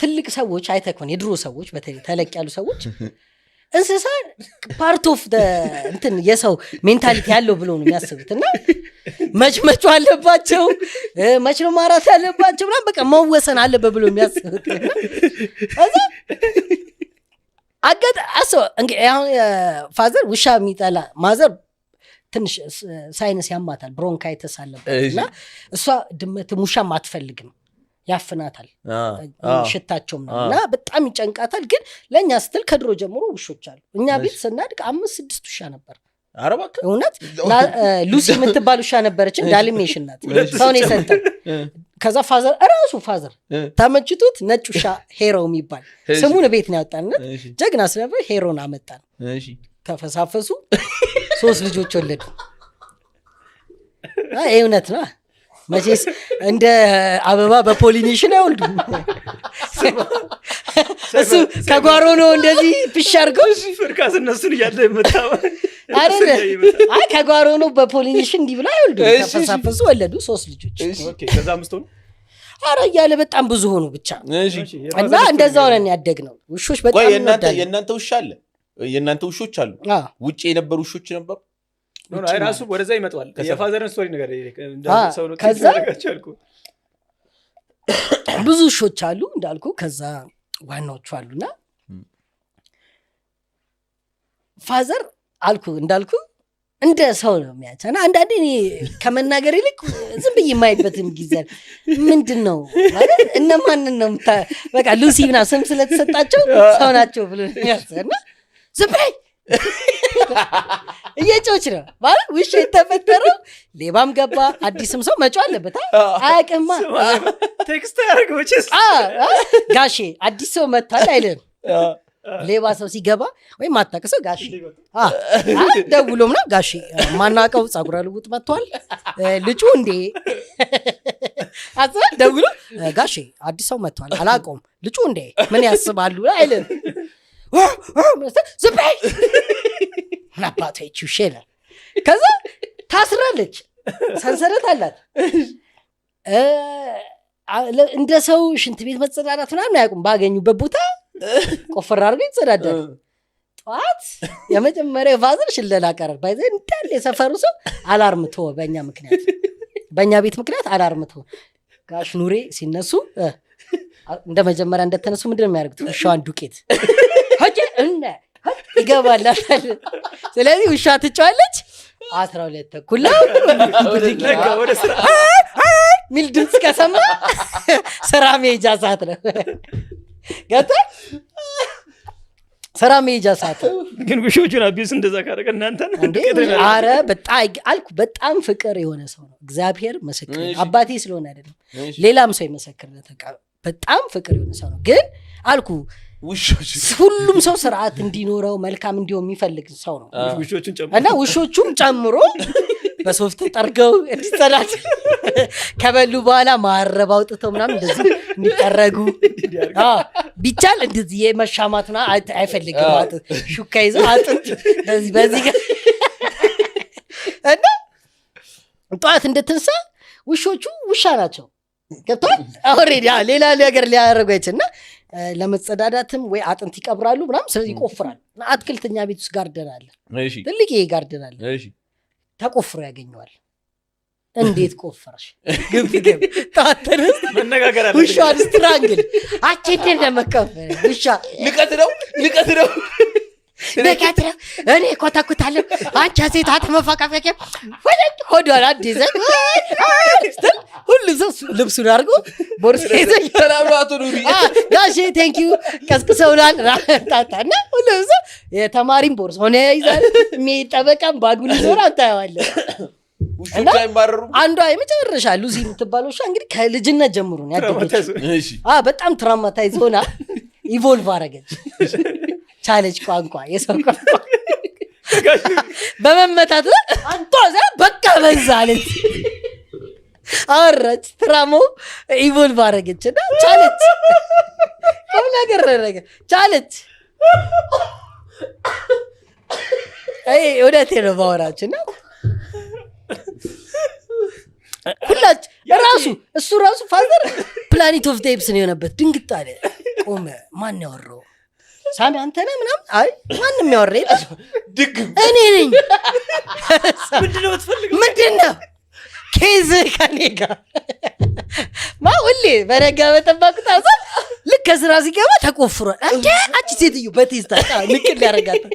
ትልቅ ሰዎች አይተህ ከሆነ፣ የድሮ ሰዎች፣ በተለይ ተለቅ ያሉ ሰዎች እንስሳ part of እንትን የሰው mentality ያለው ብሎ ነው የሚያስቡት። እና መች መጮህ አለባቸው፣ መች ነው ማራት ያለባቸው ምናምን በቃ መወሰን አለበት ብሎ የሚያስቡት። እና ከዛ አስበው እንግዲህ አሁን father ውሻ የሚጠላ፣ mother ትንሽ sinus ያማታል፣ bronchitis አለባት። እና እሷ ድመትም ውሻም አትፈልግም፣ ያፍናታል ሽታቸውም ነው እና በጣም ይጨንቃታል። ግን ለእኛ ስትል ከድሮ ጀምሮ ውሾች አሉ። እኛ ቤት ስናድግ አምስት ስድስት ውሻ ነበር። ኧረ እባክህ! እውነት፣ ሉሲ የምትባል ውሻ ነበረችን። Dalmatian ናት፣ ሰውን የሰጠን። ከዛ father እራሱ father ተመችቶት ነጭ ውሻ ሄሮ የሚባል፣ ስሙን ቤት ነው ያወጣንለት። ጀግና ስለነበር ሄሮን አመጣን። ተፈሳፈሱ፣ ሶስት ልጆች ወለዱ። አይ፣ እውነት ነው። መቼስ እንደ አበባ በ pollination አይወልዱም። እሱ ከጓሮ ነው እንደዚህ ፕሽ አድርገው ፍርካስ እነሱን እያለ የመጣ አይደለ? አይ፣ ከጓሮ ነው በ pollination እንዲህ ብሎ አይወልዱም። ተፈሳፈሱ፣ ወለዱ ሶስት ልጆች። Okay፣ ከዛ አምስት ሆኑ። አረ እያለ በጣም ብዙ ሆኑ ብቻ። እና እንደዛ ሆነን ያደግነው። ውሾች በጣም ቆይ፣ የእናንተ እንወዳለን። የእናንተ ውሻ አለ? የእናንተ ውሾች አሉ? አዎ። ውጭ የነበሩ ውሾች ነበሩ? No፣ no፣ አይ፣ ራሱ ወደዛ ይመጣዋል። የ father ን story ነገር ሰው ነው ያደረጋቸው ያልኩህ። ብዙ ውሾች አሉ እንዳልኩ። ከዛ ዋናዎቹ አሉና father አልኩ እንዳልኩ እንደ ሰው ነው የሚያቸው። እና አንዳንዴ እኔ ከመናገር ይልቅ ዝም ብዬ የማይበትም ጊዜ አለ። ምንድን ነው ማለት እነማንን ነው በቃ ሉሲ ምናምን ስም ስለተሰጣቸው ሰው ናቸው ብሎ ነው የሚያስበው። እና ዝም በይ እየጮች ነው ማለት ውሻ የተፈጠረው ሌባም ገባ አዲስም ሰው መጮህ አለበት። አያውቅማ። Text ያደርግ መቼስ። ጋሼ አዲስ ሰው መጥቷል አይልም። ሌባ ሰው ሲገባ ወይም ማታውቅ ሰው ጋሼ ደውሎ ምናምን ጋሼ ማናውቀው ጸጉረ ልውጥ መጥቷል፣ ልጩ እንዴ አስበህ ደውሎ ጋሼ አዲስ ሰው መጥቷል አላውቀውም ልጩ እንዴ ምን ያስባሉ አይልም። ዝም በይ ምን አባቷ ይቺ ውሻ ይላል። ከዛ ታስራለች፣ ሰንሰለት አላት። እንደ ሰው ሽንት ቤት መጸዳዳት ምናምን አያውቁም። ባገኙበት ቦታ ቆፈር አድርገው ይጸዳዳል። ጠዋት የመጀመሪያው father ሽለላ ቀረር ባይዘ እንዳለ የሰፈሩ ሰው alarm ተወ። በእኛ ምክንያት፣ በእኛ ቤት ምክንያት alarm ተወ። ጋሽ ኑሬ ሲነሱ እንደ መጀመሪያ እንደተነሱ ምንድን ነው የሚያደርጉት? ውሻዋን ዱቄት ሆጄ እነ ይገባላታል። ስለዚህ ውሻ ትጫዋለች። 12:30 ላይ ነጋ ወደ ስራ። ሚል ድምፅ ከሰማ ስራ መሄጃ ሰዓት ነው። ገብቶሃል? ስራ መሄጃ ሰዓት ነው። ግን ውሾቹን abuse እንደዛ ካደረገ እናንተን እንዴ! ዱቄት ነው የሚያደርገው። አረ በጣም አልኩ፣ በጣም ፍቅር የሆነ ሰው ነው። እግዚአብሔር ምስክር ነው። አባቴ ስለሆነ አይደለም፣ ሌላም ሰው ይመሰክርለት። በቃ በጣም ፍቅር የሆነ ሰው ነው። ግን አልኩ ውሾች ሁሉም ሰው ስርዓት እንዲኖረው መልካም እንዲሆን የሚፈልግ ሰው ነው። ውሾቹን ጨምሮ። እና ውሾቹም ጨምሮ በሶፍት ጠርገው እንዲጸዳት፣ ከበሉ በኋላ ማረብ አውጥተው ምናምን እንደዚህ እንዲጠረጉ፣ አዎ፣ ቢቻል እንደዚህ የመሻማት ምናምን አይፈልግም። አጥንት ሹካ ይዘው አጥንት በዚህ በዚህ ጋር። እና ጠዋት እንደትንሳ ውሾቹ ውሻ ናቸው። ገብቶሃል? Already ሌላ ነገር ሊያደርጉ አይችል እና ለመጸዳዳትም ወይ አጥንት ይቀብራሉ ምናምን፣ ስለዚህ ይቆፍራሉ። እና አትክልተኛ ቤት ውስጥ garden አለ፣ ትልቅ ይሄ garden አለ። ተቆፍሮ ያገኘዋል። እንዴት ቆፈርሽ? ግብ ግብ ጠዋት ተነስቶ መነጋገር አለ። ውሻዋን strangle አቼ ለመከፈል ውሻ ንቀት ነው፣ ንቀት ነው። ንቀት ነው። እኔ ኮተኩታለሁ፣ አንቺ ሴት አትመፋቀፈቂ። ሆዷን አንድ ይዘህ ስትል ሁሉ ሰው ልብሱን አድርጎ ቦርሳ ይዞ ሰላም ነው አቶ ኑሪ። ጋሼ thank you ቀስቅሰውናል። ጣጣ እና ሁሉም ሰው የተማሪም ቦርሳ ሆነ ይዛል፣ የሚሄድ ጠበቃም bag ኡን ይዞር ታየዋለህ። ውሾች አይባረሩም። አንዷ የመጨረሻ ሉሲ የምትባለው ውሻ እንግዲህ ከልጅነት ጀምሮ ነው ያደገችው። በጣም traumatize ሆና evolve አረገች፣ ቻለች ቋንቋ፣ የሰው ቋንቋ በመመታት። አንቷ እዚያ በቃ በዛ አለች፣ አወራች። Trauma ው evolve አረገች እና ቻለች፣ ቁም ነገር ነገር ቻለች። አይ እውነቴን ነው ባወራች። እና ሁላች ራሱ እሱ ራሱ father Planet of the Apes ነው የሆነበት። ድንግጥ አለ። ቆመ። ማን ያወራው? ሳሚ አንተ ነህ ምናምን። አይ ማንም ያወራ የለም። ድግም። እኔ ነኝ። ምንድን ነው የምትፈልገው? ምንድን ነው case ከኔ ጋር? ማ ሁሌ በነጋ በጠባ ቁጥር እዛ ልክ ከስራ ሲገባ ተቆፍሯል። እንዴ አንቺ ሴትዮ በቴስታ ንቅል ያደርጋታል።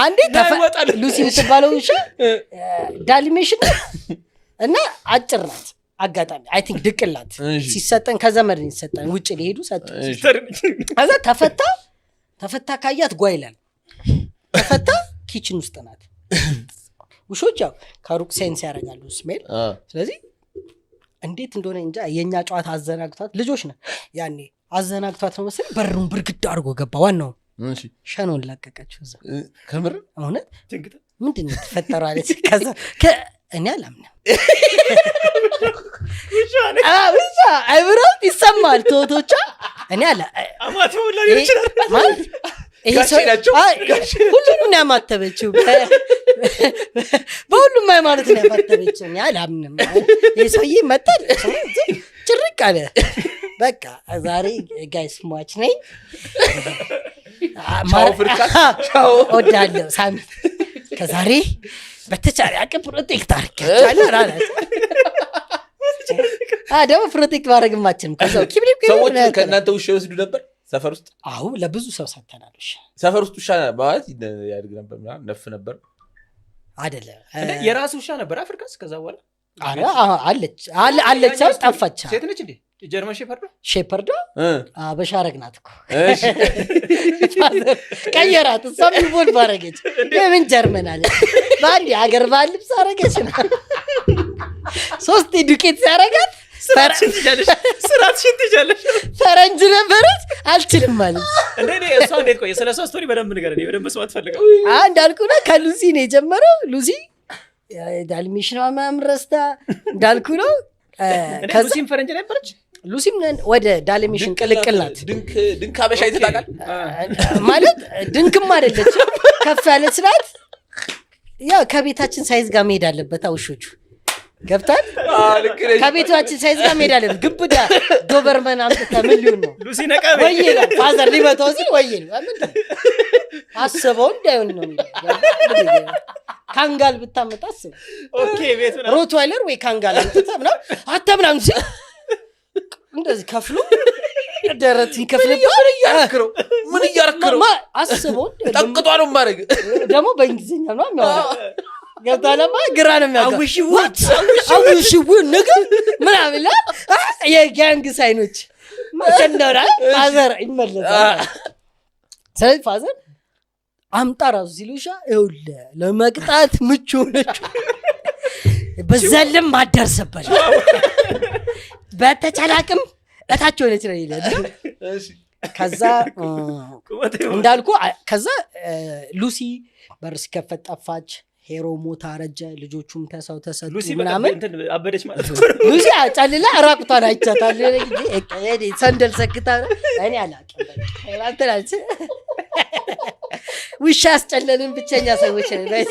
አንዴ ይወጣል። ሉሲ የምትባለው ውሻ Dalmatian ናት እና አጭር ናት። አጋጣሚ I think ድቅል ናት። ሲሰጠን ከዘመድ ነው የተሰጠን። ውጭ ሊሄዱ ሰጡ። ከዛ ተፈታ ተፈታ ካያት ጓ ይላል። ተፈታ kitchen ውስጥ ናት። ውሾች ያው ከሩቅ sense ያደርጋሉ smell። ስለዚህ እንዴት እንደሆነ እንጃ የእኛ ጨዋታ አዘናግቷት፣ ልጆች ነን ያኔ፣ አዘናግቷት ነው መሰለኝ በሩን ብርግድ አድርጎ ገባ። ዋናው ሸኖን ለቀቀችው እዛ። ከምር? እውነት። ምንድን ነው የተፈጠረው አለች። ከዛ እኔ አላምንም። ውሻ አይብሮ ይሰማል ቶቶቿ። እኔ አላ አማትበው ሊሆን ይችላል። ማለት ይሄ ጋሼ ሰው ናቸው? አይ፣ ሁሉንም ነው ያማተበችው። በሁሉም ሃይማኖት ነው ያማተበችው። እኔ አላምንም። ይሄ ሰውዬ መጣ ጭርቅ አለ። በቃ ዛሬ guys ሟች ነኝ። ቻው ፍርካስ፣ ቻው። እወዳለሁ ሳሚ። ከዛሬ በተቻለ አቅም protect አድርጌያቸዋለሁ አላት። ደግሞ protect ማድረግም አችልም። ከዛው ኪብሊብ ኪብሊብ ሰዎች ነው ያለው። ከእናንተ ውሻ ይወስዱ ነበር ሰፈር ውስጥ? አዎ፣ ለብዙ ሰው ሰጥተናል። ውሻ። ሰፈር ውስጥ ውሻ ማለት ያድግ ነበር ምናምን ነፍ ነበር? አይደለም። እንደ የራስ ውሻ ነበር አፍሪካስ ከዛ በኋላ? ኧረ አለች አለች ሳይሆን ጠፋች። ሴት ነች እንዴ? German Shepherd? Shepherd አበሻ አረግናት እኮ። ቀየራት። እሷም evolve አረገች። የምን ጀርመን አለች። በአንድ የሀገር ባህል ልብስ አረገች። ሶስት ዱቄት ሲያረጋት ስራትሽን ትይዣለሽ፣ ስራትሽን ትይዣለሽ። ፈረንጅ ነበረች። አልችልም አለች። እንዴ እኔ እሷ እንዴት፣ ቆይ ስለ እሷ story በደንብ ንገረኝ፣ በደንብ መስማት ፈልገው። እንዳልኩ ነው፣ ከሉሲ ነው የጀመረው። ሉሲ Dalmatian ምናምን ረስታ እንዳልኩ ነው። እንዴ ከዛ ሉሲም ፈረንጅ ነበረች? ሉሲም ወደ Dalmatian ቅልቅል ናት። ድንክ ድንክ አበሻ አይተህ ታውቃለህ? ማለት ድንክም አይደለችም፣ ከፍ ያለች ናት። ያው ከቤታችን size ጋር መሄድ አለበት። ውሾቹ ገብታል። ልክ ነሽ። ከቤታችን size ጋር መሄድ አለበት። ግብዳ Doberman አምጥተህ ምን ሊሆን ነው? ሉሲ ነቃ በይ። ወይ ይላል father ሊመታው ሲል ወይ ነው ምንድን ነው? አስበው እንዳይሆን ነው የሚለው። Kangal ብታመጣ አስበው። Okay ቤት ምናምን። Rottweiler ወይ Kangal አምጥተህ ምናምን አተ ምናምን ሲል እንደዚህ ከፍሎ ደረት ይከፍልብሃል። ምን እያረክ ነው? ምን እያረክ ነው? አስበው ጠቅጧ ነው የማደርግ። ደግሞ በእንግሊዝኛ ነው የሚያወራው። ገብቶሃል? ግራ ነው የሚያጋባው። I wish you would. I wish you would ነገር ምናምን ይላል። የ gang sign ኦች መቸንደራ father ይመለሳል። ስለዚህ father አምጣ ራሱ ሲሉሻ ይኸውልህ ለመቅጣት ምቹ ሆነች። በዛልም አደርስበት በተቻለ አቅም እታች ሆነች ነው ይላል። ከዛ ቁመት ይሆናል። እንዳልኩ ከዛ ሉሲ በር ሲከፈት ጠፋች። ሄሮ ሞታ አረጀ። ልጆቹም ተሰው ተሰጡ ሉሲ በቃ ምናምን። እንትን አበደች ማለት ነው። ሉሲ ጨልላ ራቁቷን አይቻታል። የሆነ ጊዜ እኔ ሰንደል ሰክታ እኔ አላውቅም። በቃ እንትን አለች። ውሻ ያስጨለልን ብቸኛ ሰዎች ነን።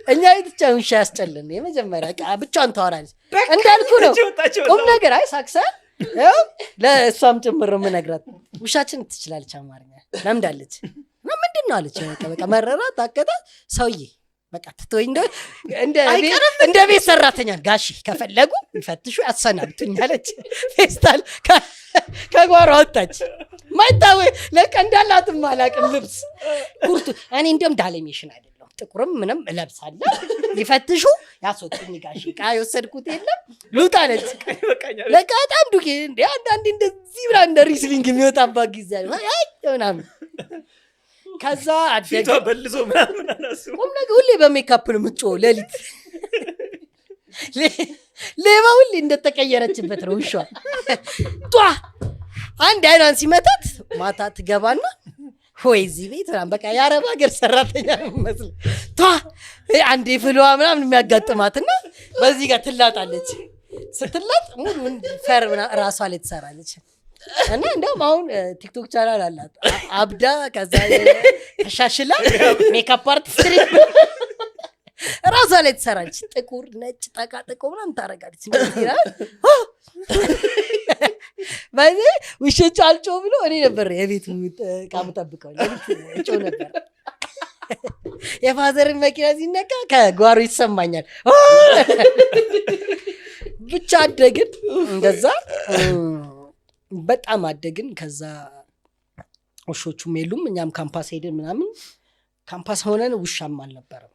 እኛ ቤት ብቻ ውሻ ያስጨልን የመጀመሪያ በቃ ብቻዋን ታወራለች። እንዳልኩ ነው ወጣች። ቁም ነገር አይ ሳክሳ ያው ለእሷም ጭምር ነው የምነግራት። ውሻችን ትችላለች አማርኛ ለምዳለች። እና ምንድን ነው አለች። በቃ በቃ መረራት ታከታት ሰውዬ በቃ ትቶኝ እንደ ቤት ሰራተኛ ጋሺ ከፈለጉ ይፈትሹ ያሰናብቱኝ አለች። ፌስታል ከጓሮ አወጣች። ማይታወ ለቀ እንዳላትም አላውቅም ልብስ ኩርቱ። እኔ እንዲያውም Dalmatian አይደለሁም ጥቁርም ምንም እለብሳለሁ። ይፈትሹ ያስወጡኝ ጋሺ ዕቃ የወሰድኩት የለም ልውጣ አለች። ይበቃኛል። ለቃ በጣም ዱቄ እንደ አንዳንዴ እንደዚህ ብላ እንደ wrestling የሚወጣባት ጊዜ አለ። አይ ምናምን ከዛ አደገ። ፊቷ በልዞ ምናምን አላስብም። ቁም ነገር ሁሌ በሜካፕ ነው የምትጮኸው። ሌሊት ሌባ ሁሌ እንደተቀየረችበት ነው ውሿ። ጧ አንድ አይኗን ሲመታት ማታ ትገባና ወይ እዚህ ቤት ምናምን በቃ የአረብ ሀገር ሰራተኛ ነው የምመስለው። ጧ አንዴ ፍልዋ ምናምን የሚያጋጥማትና በዚህ ጋር ትላጣለች። ስትላጥ ሙሉን fur ምናምን ራሷ ላይ ትሰራለች። እና እንደውም አሁን TikTok channel አላት። አብዳ ከዛ ተሻሽላ makeup artist ራሷ ላይ ትሰራለች። ጥቁር ነጭ ጠቃ ጥቁር ምናምን ታደርጋለች። እንደዚህ ይላል። By the way ውሾቹ አልጮ ብሎ እኔ ነበር የቤቱ እቃ ምጠብቀው። ሌሊት እጮህ ነበር። የ father ን መኪና ሲነካ ከጓሮ ይሰማኛል። ብቻ አደግን እንደዛ፣ በጣም አደግን። ከዛ ውሾቹም የሉም፣ እኛም ካምፓስ ሄድን ምናምን። ካምፓስ ሆነን ውሻም አልነበረም።